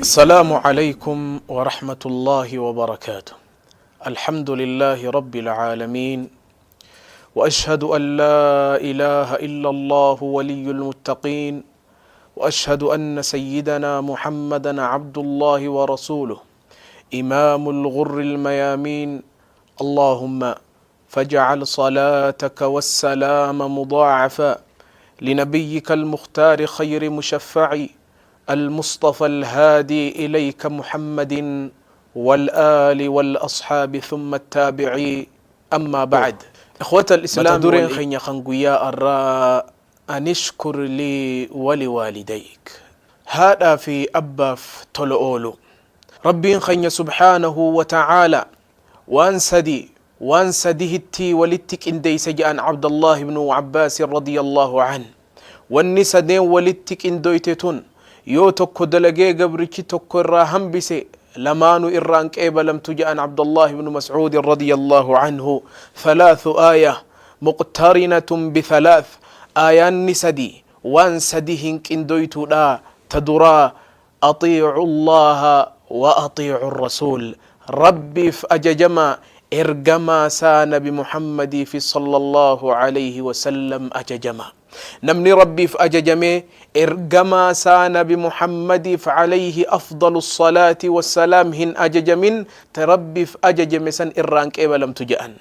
السلام عليكم ورحمة الله وبركاته. الحمد لله رب العالمين، وأشهد أن لا إله إلا الله ولي المتقين، وأشهد أن سيدنا محمدا عبد الله ورسوله إمام الغر الميامين. اللهم فاجعل صلاتك والسلام مضاعفا لنبيك المختار خير مشفع المصطفى الهادي إليك محمد والآل والأصحاب ثم التابعي. أما بعد، إخوة الإسلام، dureen keenya kan guyyaa arraa أن اشكر لي ولوالديك، haadhaa fi abbaaf tola oolu. Rabbiin keenya سبحانه وتعالى waan sadi, waan sadihitti walitti qindeeyse jedhan Cabdallah ibnu Cabbaas رضي الله عنه. Wanni sadeen walitti qindoyte tun yoo tokko dalagee gabrichi tokko irraa hambise, lamaanu irraan qeebalamtu jedhan Cabdallah ibnu Mascuud رضي الله عنه. ثلاث آية مقترنة بثلاث، aayaanni sadi waan sadi hin qindoytuudha. Ta duraa: أطيعوا الله وأطيعوا الرسول، Rabbiif ajajama, ergamaa isaa Nabi Muhammadii fi صلى الله عليه وسلم ajajama. Namni Rabbiif ajajame, ergamaa isaa Nabi Muhammadiif عليه أفضل الصلاة والسلام hin ajajamin, ta Rabbiif ajajame san irraan qeebalamtu jedhan.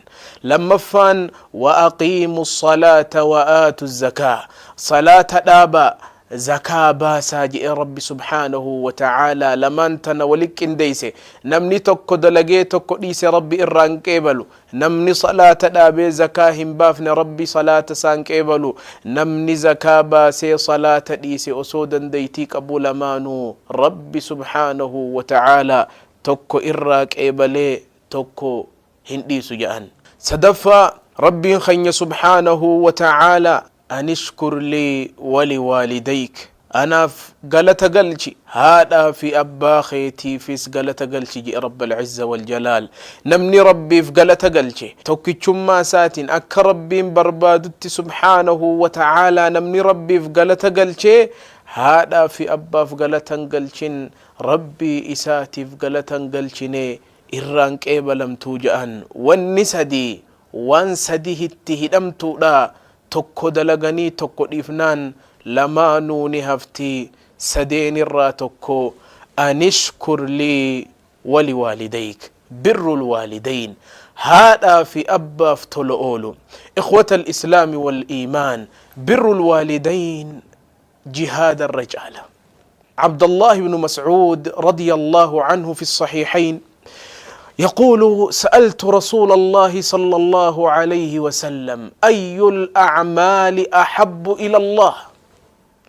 Lammaffaan: وأقيموا الصلاة وآتوا الزكاة، salaata dhaaba, zakaa baasaa jedhe Rabbi سبحانه وتعالى. Lamaan tana walit qindeeyse. Namni tokko dalagee tokko dhiise, Rabbi irraan qeebalu. Namni salaata dhaabee zakaa hin baafne, Rabbi salaata isaan qeebalu. Namni zakaa baasee salaata dhiise osoo dandeeytii qabu, lamaanuu Rabbi سبحانه وتعالى tokko irraa qeebalee tokko hin dhiisu jedhan. Sadaffaa, Rabbiin keenya سبحانه وتعالى: أن اشكر لي ولوالديك، anaaf galata galchi, haadhaa fi abbaa keetiifis galata galchi jedhe رب العزة والجلال. Namni Rabbiif galata galche, tokkichummaa isaatiin akka Rabbiin barbaadutti سبحانه وتعالى, namni Rabbiif galata galchee haadhaa fi abbaaf galatan galchin, Rabbii isaatiif galatan galchine, irraan qeebalamtuu jedhan. Wanni sadii waan sadihitti hidhamtuudha. Tokko dalaganii tokko dhiifnaan, lamaanuu ni hafti. Sadeen irraa tokko: أن اشكر لي ولوالديك، بر الوالدين، haadhaa fi abbaaf tola oolu. إخوة الإسلام والإيمان، بر الوالدين jihaada irra caala. عبد الله بن مسعود رضي الله عنه في الصحيحين يقول: سألت رسول الله صلى الله عليه وسلم: أي الأعمال أحب إلى الله؟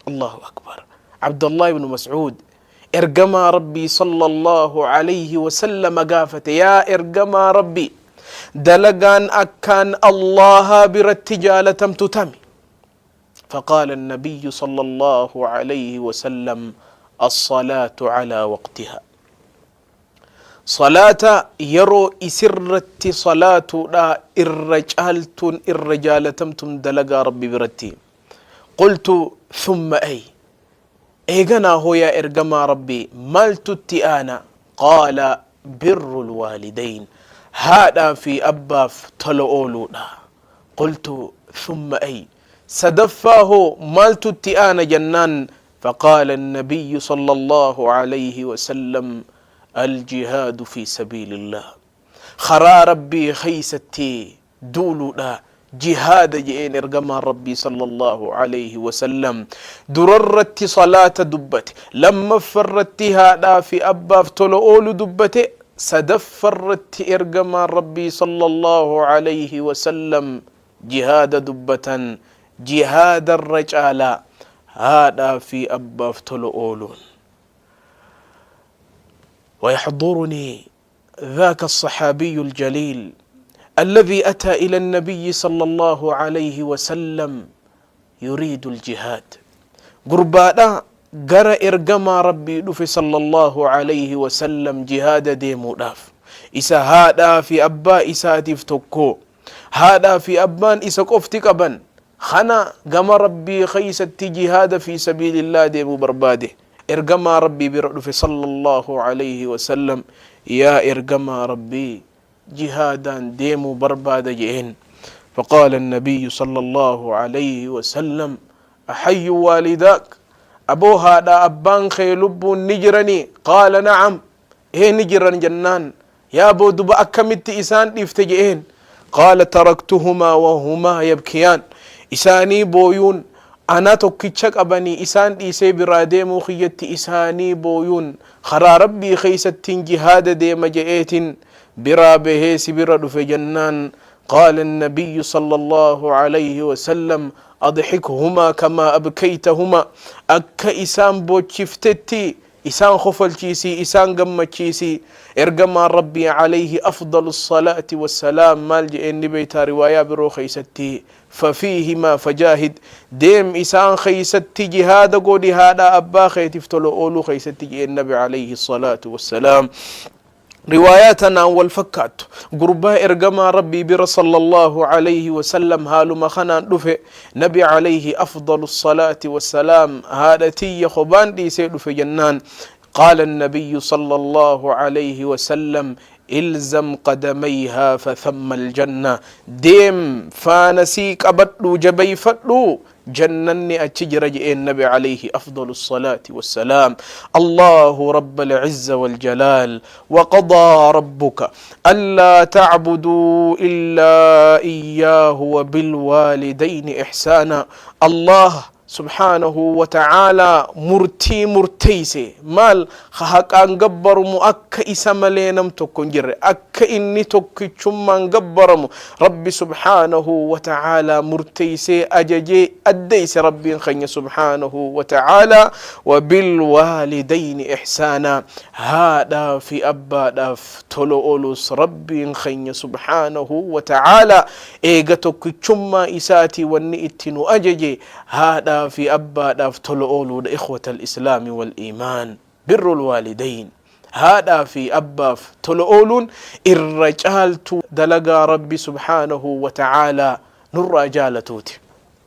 الله أكبر. عبد الله بن مسعود ergamaa Rabbii صلى الله عليه وسلم gaafate: yaa ergamaa Rabbii, dalagaan akkaan Allaha biratti jaalatamtu tami? فقال النبي صلى الله عليه وسلم: الصلاة على وقتها، salaata yeroo isirratti salaatuudha irra caaltuun, irra jaalatamtuun dalagaa Rabbi biratti. قلت: ثم أي؟ Eeganaa hoo yaa ergamaa Rabbii, maaltutti aana? قال: بر الوالدين، haadhaa fi abbaaf tola ooluudha. قلت: ثم أي؟ Sadaffaa hoo maaltutti aana jennaan، فقال النبي صلى الله عليه وسلم: الجهاد في سبيل الله، karaa Rabbii keeysatti duuluudha, jihaada je'een ergamaan Rabbii صلى الله عليه وسلم. Durarratti salaata dubbate, lammaffarratti haadhaa fi abbaaf tola oolu dubbate, sadaffarratti ergamaan Rabbii صلى الله عليه وسلم jihaada dubbatan. Jihaada irra caalaa haadhaa fi abbaaf tola ooluun. ويحضرني ذاك الصحابي الجليل الذي أتى إلى النبي صلى الله عليه وسلم يريد الجهاد. Gurbaadha gara ergamaa Rabbii dhufe صلى الله عليه وسلم jihaada deemuudhaaf. Isa haadhaa fi abbaa isaatiif tokko, haadhaa fi abbaan isa qofti qaban kana, gama Rabbii keeysatti jihaada في سبيل الله deemuu barbaade. Ergamaa Rabbii bira dhufe sallallahu alayhi wasallam. Yaa ergamaa Rabbii, jihaadaan deemuu barbaada je'een. فقال النبي صلى الله عليه وسلم: أحي والداك؟ Aboo, haadha abbaan kee lubbuun ni jiranii? قال نعم, ee ni jiran jennaan, yaa boo duba akkamitti isaan dhiifte je'een. قال: تركتهما وهما يبكيان, isaanii booyuun, ana tokkicha qabanii isaan dhiisee biraa deemuu kiyyatti isaanii booyuun, karaa Rabbii keeysattiin jihaada deema je'eetin biraa bahee si bira dhufe jennaan, قال النبي صلى الله عليه وسلم: أضحكهما كما أبكيتهما, akka isaan boochiftetti isaan kofalchiisii, isaan gammachiisii. Ergamaan Rabbii عليه أفضل الصلاة والسلام maal je'een ni beeytaa? Riwaayaa biroo keeysatti: ففيهما فجاهد, deem isaan keeysatti jihaada godhi, haadha abbaa keetiif tolo ooluu keeysatti je'een nabi عليه الصلاة والسلام. Riwaayaa tanaan wal fakkaattu, gurbaa ergamaa Rabbii bira صلى الله عليه وسلم haaluma kanaan dhufe. Nabi عليه أفضل الصلاة والسلام haadha tiyya kophaan dhiisee dhufe jennaan, قال النبي صلى الله عليه وسلم: إلزم قدميها فثم الجنة, deem faanasii qabadhu, jabeeyfadhu, jannanni achi jira je'een nabi عليه أفضل الصلاة والسلام. الله رب العزة والجلال: وقضى ربك ألا تعبدوا إلا إياه وبالوالدين إحسانا. الله سبحانه وتعالى murtii murteeyse. Maal? Haqaan gabbaramu akka isa malee nam tokko hin jirre, akka inni tokkichummaan gabbaramu Rabbi سبحانه وتعالى murteeysee, ajajee, addeyse Rabbiin keenya سبحانه وتعالى. وبالوالدين إحسانا, haadhaa fi abbaadhaaf tolo oolus Rabbiin keenya سبحانه وتعالى eega tokkichummaa isaatii wanni itti nu ajaje haadhaa fi abbaadhaaf tolo ooluudha. إخوة الإسلام والإيمان, بر الوالدين, haadhaa fi abbaaf tolo ooluun irra caaltu dalagaa Rabbi سبحانه وتعالى nurraa jaalatuuti.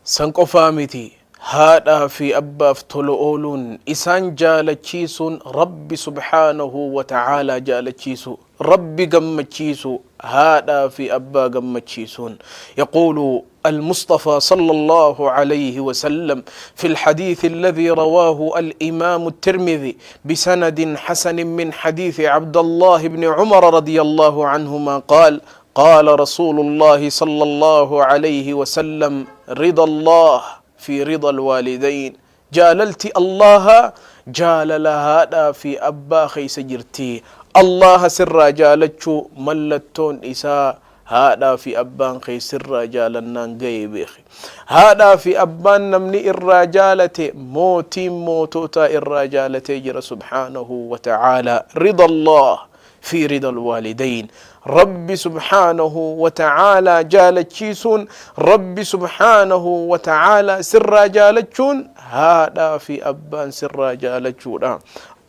San qofaa miti, haadhaa fi abbaaf tolo ooluun, isaan jaalachiisuun Rabbi سبحانه وتعالى jaalachiisu, Rabbi gammachiisu, haadhaa fi abbaa gammachiisuun. يقول المصطفى صلى الله عليه وسلم في الحديث الذي رواه الإمام الترمذي بسند حسن من حديث عبد الله بن عمر رضي الله عنهما قال: قال رسول الله صلى الله عليه وسلم: رضا الله في رضا الوالدين. Jaalalti Allaha jaalala haadhaa fi abbaa keeysa jirti. Allaha sirraa jaalachuu mallattoon isaa haadhaa fi abbaan kee sirraa jaalannaan ga'ee beeki. Haadhaa fi abbaan namni irraa jaalate, mootiin moototaa irraa jaalatee jira سبحانه وتعالى. رضا الله في رضا الوالدين. Rabbi سبحانه وتعالى jaalachiisuun, Rabbi سبحانه وتعالى sirraa jaalachuun, haadhaa fi abbaan sirraa jaalachuudha.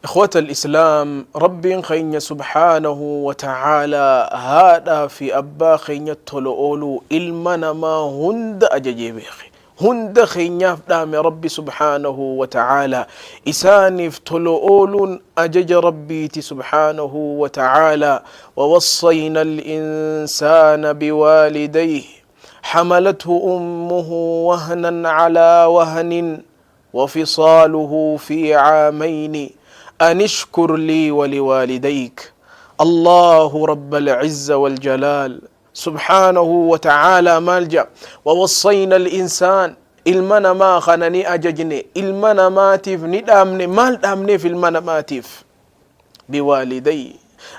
إخوة الإسلام, Rabbiin keenya سبحانه وتعالى haadhaa fi abbaa keenya tolo ooluu ilma namaa hunda ajajee beeke, hunda keenyaaf dhaame. Rabbi سبحانه وتعالى isaaniif tolo ooluun ajaja Rabbiiti سبحانه وتعالى. ووصينا الإنسان بوالديه حملته أمه وهنا على وهن وفصاله في عامين أن اشكر لي ولوالديك. الله رب العزة والجلال سبحانه وتعالى maal je'a? ووصينا الإنسان, ilma namaa kana ni ajajne, ilma namaatiif ni dhaamne. Maal dhaamneef ilma namaatiif? بوالديه,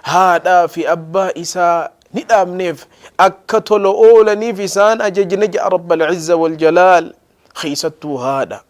haadhaa fi abbaa isaa ni dhaamneef, akka tolo oolaniif isaan ajajne ja'a رب العزة والجلال. Keeysattuu haadha,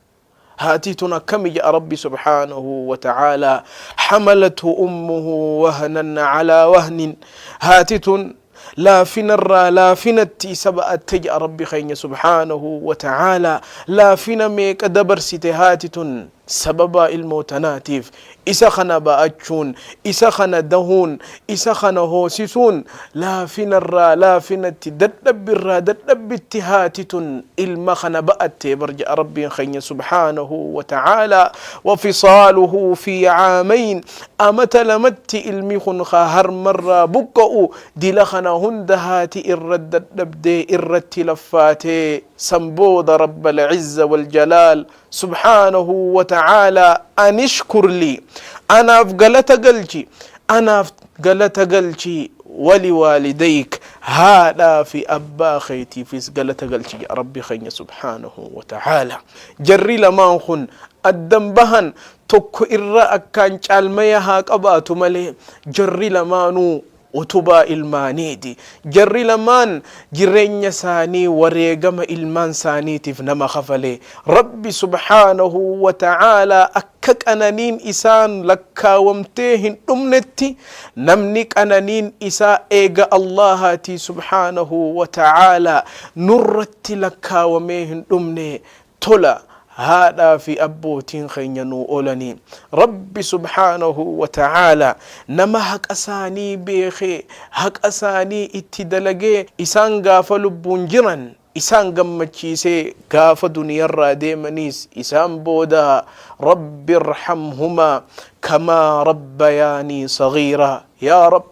haati tun akkami ja'a Rabbi سبحانه وتعالى? حملته أمه وهنا على وهن, haati tun laafinarraa laafinatti isa ba'atte ja'a Rabbi keenya سبحانه وتعالى. Laafina meeqa dabarsite haati tun? Sababaa ilmoo tanaatiif isa kana ba'achuun, isa kana dahuun, isa kana hoosisuun laafinarraa laafinatti, dadhabbirraa dadhabbitti haati tun ilma kana ba'attee bar ja'a Rabbiin keenya subhaanahu wa ta'aalaa. Wa fisaaluhu fi caamayn, amata lamatti ilmi kun ka harmarraa buqqa'u. Dila kana hunda haati irra dadhabdee irratti laffaatee, san booda Rabbal izza wal jalaal subhaanahu wa ta'aalaa anishkur lii, anaaf galata galchi, anaaf galata galchi, wali waalidayk, haadhaa fi abbaa keetiifis galata galchi jedha Rabbi keenya subhaanahu wa ta'aalaa. Jarri lamaan kun addan bahan, tokko irra akkaan caalmaya haa qabaatu malee jarri lamaanuu utubaa ilmaaniiti. Jarri lamaan jireenya isaanii wareegama ilmaan isaaniitiif nama kafale. Rabbi subhaanahu wa ta'aalaa akka qananiin isaan lakkaawamtee hin dhumnetti, namni qananiin isaa eega Allaahaatii subhaanahu wa ta'aalaa nurratti lakkaawamee hin dhumne tola haadhaa fi abbootiin keenya nuu oolanii. Rabbi subhaanahu wa ta'aalaa nama haqa isaanii beekee, haqa isaanii itti dalagee, isaan gaafa lubbuun jiran isaan gammachiisee, gaafa duniyarraa deemaniis isaan booda rabbi irhamhumaa kamaa rabbayaanii sagiiraa, yaa Rabb,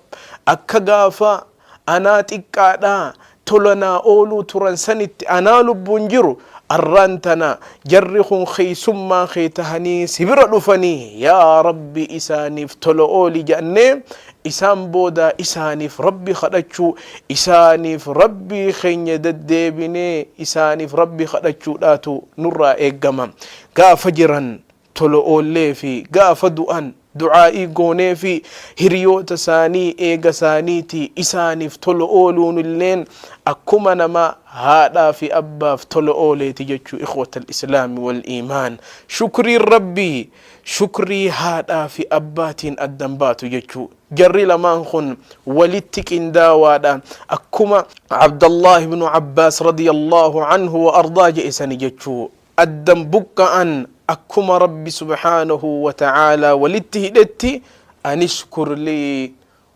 akka gaafa anaa xiqqaadhaa tola naa ooluu turan sanitti anaa lubbuun jiru arraan tana jarri kun keeysummaa kee tahanii si bira dhufanii, yaa Rabbi isaaniif tola ooli jannee isaan boodaa isaaniif Rabbi kadhachuu, isaaniif Rabbii keenya deddeebinee isaaniif Rabbi kadhachuudhaatu nurraa eeggama. Gaafa jiran tola oollee fi gaafa du'an du'aa'ii goonee fi hiriyoota isaanii eega isaaniitii isaaniif tola ooluun illeen akkuma nama haadhaa fi abbaaf tola ooleeti jechuu. Ikhwatal islaami wal iimaan, shukriin Rabbii shukrii haadhaa fi abbaatiin addan baatu jechuu. Jarri lamaan kun walitti qindaawaadha, akkuma Abdallaah ibnu Abbaas radiyallahu anhu wa ardaa je'e sani jechuu. Addan buqqa'an, akkuma Rabbi subhaanahu wa ta'aalaa walitti hidhetti, anishkur lii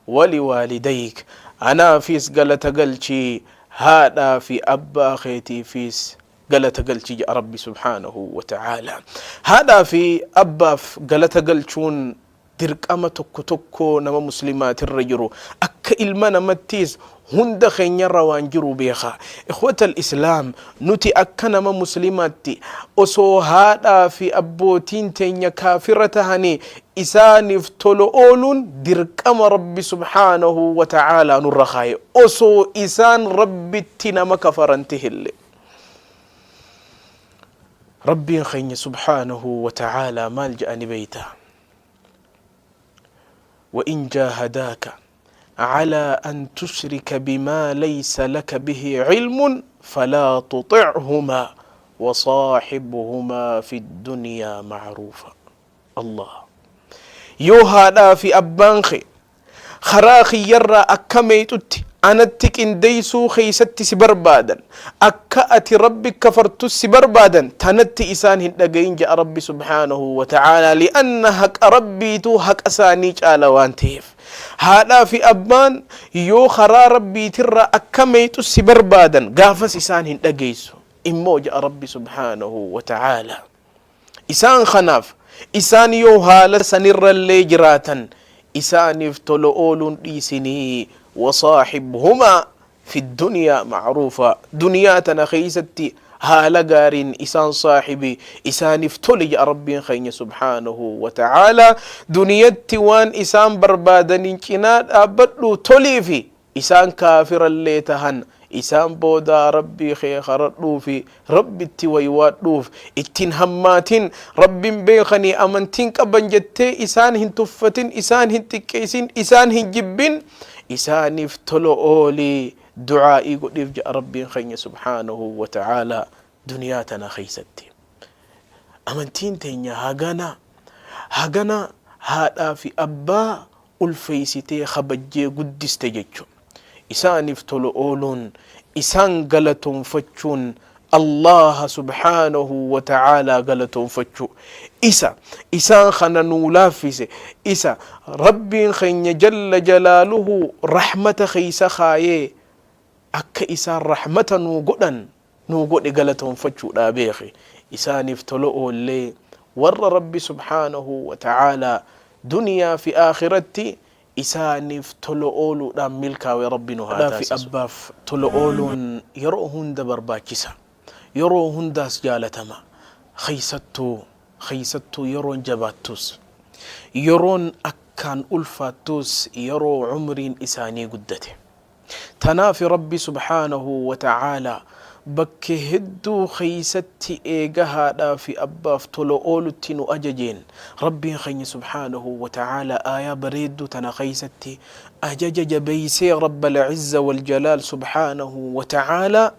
wali waalidayk, anaafiis galata galchi, haadhaa fi abbaa keetiifiis galata galchi jedha Rabbi subhaanahu wa ta'aalaa. Haadhaa fi abbaaf galata galchuun dirqama tokko tokkoo nama muslimaatirra jiru, akka ilma namattiis hunda keenyarra waan jiru beeka. Ikhwatal islaam, nuti akka nama muslimaatti osoo haadhaa fi abbootiin teenya kaafira tahanii isaaniif tola ooluun dirqama Rabbi subhaanahu wa ta'aalaa nurra kaaye, osoo isaan Rabbitti nama kafaran tahillee. Rabbiin keenya subhaanahu wa ta'aalaa maal jedha ni beeytaa? وإن جاهداك على أن تشرك بما ليس لك به علم فلا تطعهما وصاحبهما في الدنيا معروفا. الله yoo haadhaa fi abbaan kee karaa kiyyarraa akka meeyxutti anatti qindeeysuu keeysatti si barbaadan, akka ati Rabbi kafartus si barbaadan, tanatti isaan hin dhagayin ja'a Rabbi subhaanahu wa ta'aalaa, li'anna haqa Rabbiitu haqa isaanii caala waan ta'eef. Haadhaa fi abbaan yoo karaa Rabbiitirraa akka meeyxus si barbaadan, gaafas isaan hin dhageeysu immoo ja'a Rabbi subhaanahu wa ta'aalaa. Isaan kanaaf, isaan yoo haala sanirrallee jiraatan isaaniif tola ooluun dhiisinii, wasaaxibhumaa fi dunyaa macruufa, duniyaa tana keeysatti haala gaariin isaan saaxibi, isaaniif toli ja'a Rabbiin keenya subhaanahu wa ta'aalaa. Duniyatti waan isaan barbaadaniin cinaa dhaabbadhu, toliifi. Isaan kaafirallee tahan isaan boodaa Rabbii kee karadhuufi Rabbitti waywaadhuuf ittin hammaatin. Rabbin beekanii amantiin qaban jettee isaan hin tuffatin, isaan hin xiqqeessin, isaan hin jibbin, isaaniif tola ooli, du'aa'ii godhiif ja'a Rabbiin keenya subhaanahu wa ta'aalaa. Duniyaa tana keeysatti amantiin teenya hagana hagana haadhaa fi abbaa ulfeeysitee kabajjee guddiste jechu. Isaaniif tola ooluun, isaan galatoomfachuun Allaaha subhaanahu wa ta'aalaa galatoonfachuu. Isa isaan kana nuu laaffise, isa Rabbiin keenya jalla jalaaluhu rahmata keessa kaayee akka isaan rahmata nuu godhan nuu godhe galatoonfachuudhaa beeki. Isaaniif tola oollee warra Rabbi subhaanahu wa ta'aalaa duniyaa fi aakhiratti isaaniif tola ooluudhaan milkaawe Rabbi nu haa Haadhaa fi taasisu. abbaaf tola ooluun yeroo hunda barbaachisa. Yeroo hundaas jaalatama. Keessattuu keessattuu yeroon jabaattus, yeroon akkaan ulfaattus yeroo umriin isaanii guddate. Tanaafi Rabbi subhaanahu wa ta'aalaa bakke hedduu keeysatti eega haadhaa fi abbaaf tola oolutti nu ajajeen, Rabbiin keenya subhaanahu wa ta'aalaa aayaa bareedduu tana keeysatti ajaja jabeeysee Rabbal izza wal jalaal subhaanahu wa ta'aalaa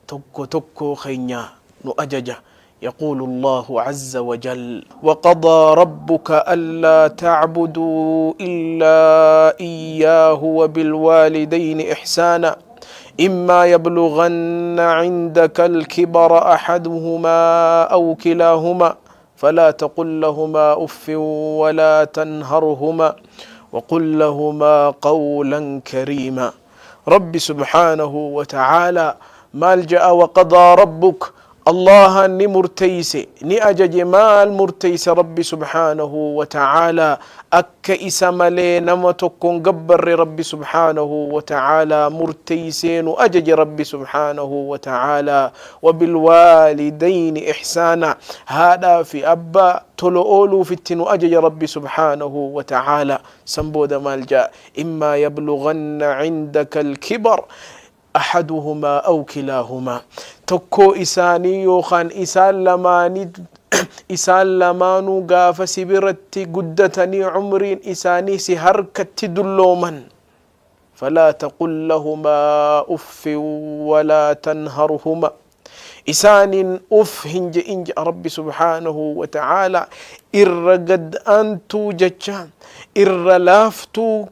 tokko tokkoo keenya nu ajaja. Yaquulu Allaahu azza wa jal. Waqadaa rabbuka allaa ta'buduu illaa iyyaahu wabilwaalidayni ihsaana immaa yablughanna cindaka alkibara ahaduhumaa aw kilaahumaa falaa taqul lahumaa uffin walaa tanharhumaa waqul lahumaa qawlan kariimaa. Rabbi subhaanahu wa ta'aalaa maal ja'a? Waqadaa rabbuk, Allahan ni murteeyse, ni ajaje. Maal murteeyse Rabbi subhaanahu wa ta'aalaa? Akka isa malee nama tokko hin gabbarre Rabbi subhaanahu wa ta'aalaa murteeysee nu ajaje. Rabbi subhaanahu wa ta'aalaa wabilwaalidayni ihsaana, haadhaa fi abbaa tola ooluuf itti nu ajaje Rabbi subhaanahu wa ta'aalaa. San booda maal ja'a? Immaa yablughanna cindaka alkibar ahaduhumaa aw kilaahumaa, tokkoo isaanii yookaan isaan lamaanii, isaan lamaanuu gaafa si biratti guddatanii umriin isaanii si harkatti dullooman, falaa taqul lahumaa uffin walaa tanharhumaa, isaaniin uff hin je'in je'a Rabbi subhaanahu wa ta'aalaa. Irra gad aantuu jecha, irra laaftuu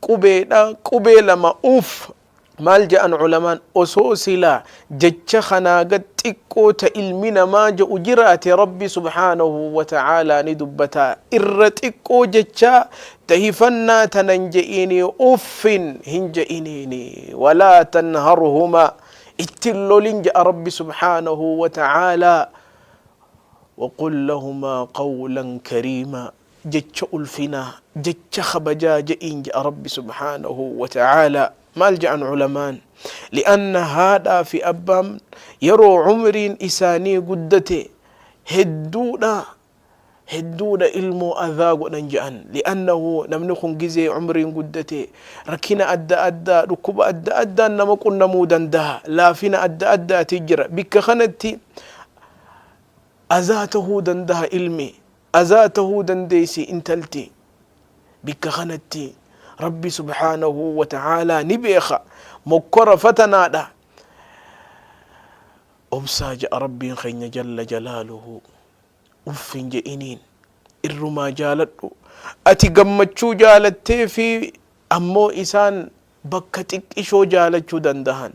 qubeedha, qubee lama uff. Maal je'an ulamaan? Osoo silaa jecha kanaa gad xiqqoo ta ilmi namaa je'u jiraate, Rabbi subhaanahu wa ta'aalaa ni dubbataa. Irra xiqqoo jecha ta hifannaa tanan je'inii, uffin hin je'iniini, walaa tanharhumaa, ittin lolin je'a Rabbi subhaanahu wa ta'aalaa. Waqul lahumaa qawlan kariimaa, jecha ulfinaa, jecha kabajaa je'iin je'a Rabbi subhaanahu wa ta'aalaa. Maal je'an ulamaan? Li'anna haadhaa fi abbaan yeroo umriin isaanii guddate hedduudha hedduudha ilmoo adhaa godhan je'an. Li'annahu namni kun gizee umriin guddate rakkina adda addaa, dhukkuba adda addaan nama qunnamuu dandaha, laafina adda addaati jira. Bikka kanatti azaa tahuu dandaha, ilmi azaa tahuu dandeessi intalti. Bikka kanatti Rabbi subhaanahu wa ta'aalaa ni beeka, mokkora fatanaadha, obsaa je'a Rabbiin keenya jalla jalaaluhu. Uff hin je'iniin, irrumaa jaaladhu. Ati gammachuu jaalattee fi ammoo isaan bakka xiqqishoo jaalachuu dandahan.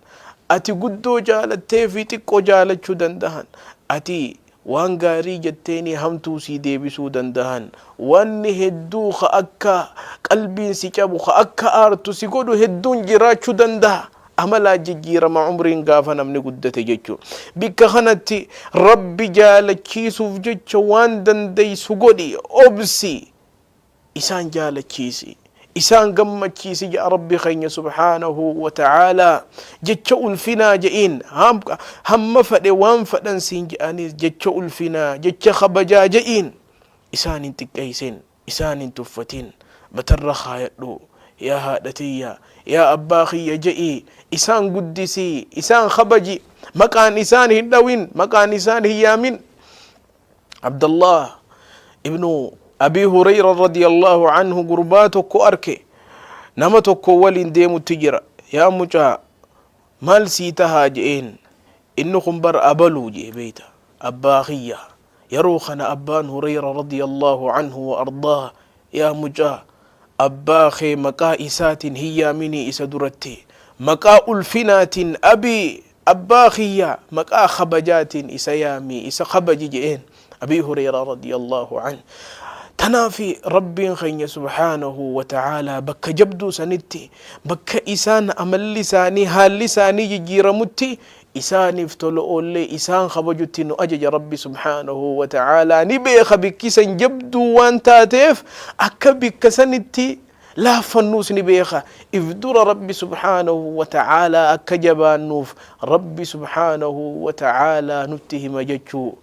Ati guddoo jaalattee fi xiqqoo jaalachuu dandahan. Ati waan gaarii jetteenii hamtuu sii deebisuu dandahan. Wanni hedduu ka akka qalbiin si cabu, ka akka aartu si godhu hedduun jiraachuu dandaha. Amalaa jijjiirama umriin gaafa namni guddate jechu. Bikka kanatti Rabbi jaalachiisuuf jecha waan dandeessu godhi, obsi, isaan jaalachiisi, isaan gammachiisi ja'a Rabbi keenya subhaanahu wa ta'aalaa. Jecha ulfinaa je'iin, hamma fadhe waan fadhan siin je'anis jecha ulfinaa, jecha kabajaa je'iin. Isaan hin xiqqeessin, isaan hin tuffatin, matarra kaayadhu. Yaa haadha tiyya, yaa abbaa kiyya je'ii isaan guddisii, isaan kabaji. Maqaan isaan hin dhawin, maqaan isaan hin yaamin. Abdallah ibnu Abi Hurayra radiyallahu anhu gurbaa tokko arke, nama tokko waliin deemutti jira. Yaa mucaa, maal sii tahaa je'een. Inni kun bar abaluu je'e, beeyta, abbaa kiyya. Yeroo kana abbaan Hurayra radiyallahu anhu wa ardaah, yaa mucaa, abbaa kee maqaa isaatiin hin yaaminii isa duratti, maqaa ulfinaatiin abii Abbaa kiyya maqaa kabajaatiin isa yaami, isa kabaji je'een Abii Hureyraa radiyallahu anh. Tanaafi Rabbiin keenya subhaanahu wa ta'aalaa bakka jabduu sanitti, bakka isaan amalli isaanii, haalli isaanii jijjiiramutti isaaniif tola oollee isaan kabajutti nu ajaja. Rabbi subhaanahu wa ta'aalaa ni beeka, bikki san jabduu waan taateef akka bikka sanitti laaffannuus ni beeka. If dura Rabbi subhaanahu wa ta'aalaa akka jabaannuuf Rabbi subhaanahu wa ta'aalaa nutti hima jechuu.